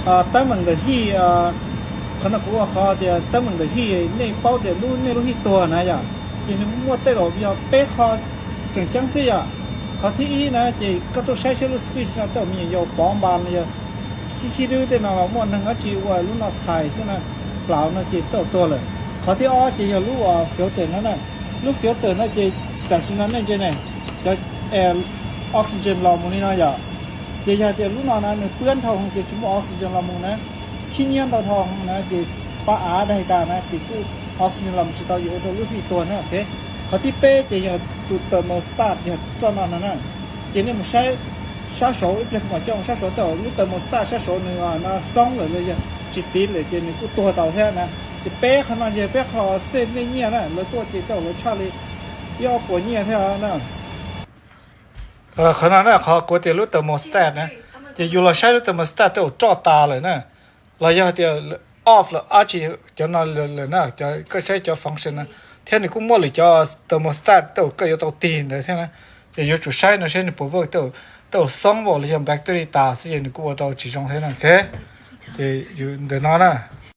Teeb meem ntawm hij, qhov no kuv ua qhov tias teeb meem ntawm hij, nej paub tias lub, nej lub hij tuag na yom, ces nws muaj tej zaum yog peb qho tseem ceeb xwb yom. Qhov thib ib na ces koj tuaj saib saib lub speech no tej zaum me nyuam yaus pov npas los yog hij dwb tej no los muaj neeg dab tsi ua lub no txhais xwb na, plaus no ces tej zaum tuag lawm. Qhov thib ob ces yog lub filter no na. Lub filter no ces tam sim no nej ntsia ne, cov oxygen los mus li no yom. Ces yog tias lub no na nws pwab dhau ces tsis muaj oxygen los mus na, khib nyiab ntau dhau na ces pab av daig tas na ces kuj oxygen los mus tsis tau, yuav ua rau lub hij tuag na. Qhov thib peb ces yog tus thermostat, yog txoj no no na. Ces nej mus saib sab saud ib pliag, kuv mam coj mus sab saud, tej zaum lub thermostat sab saud nws no xoob lawm los yog tsis tiv lawm ces nws kuj tuag tau thiab na. Ces peb qhov no yog peb qho save nej nyiaj na, lawv tuaj ces tej zaum lawv tshaj li ib ob puas nyiaj thiab na. Qhov no na, qhov kuv tias lub thermostat na, ces yus los saib lub thermostat tej zaum roj tas lawm na, los yog tias off lawm dab tsi, cov no lawm na, koj saib cov function na, thiab nws kuj muaj lwm cov thermostat tej zaum koj yuav tau tig ntawd thiab na. Ces yuav tsum saib no saib nws puas work, tej zaum xoob npaum los yog battery tas xwb ces nws kuj ua rau tsis zoo thiab na. Ces ntawm no na,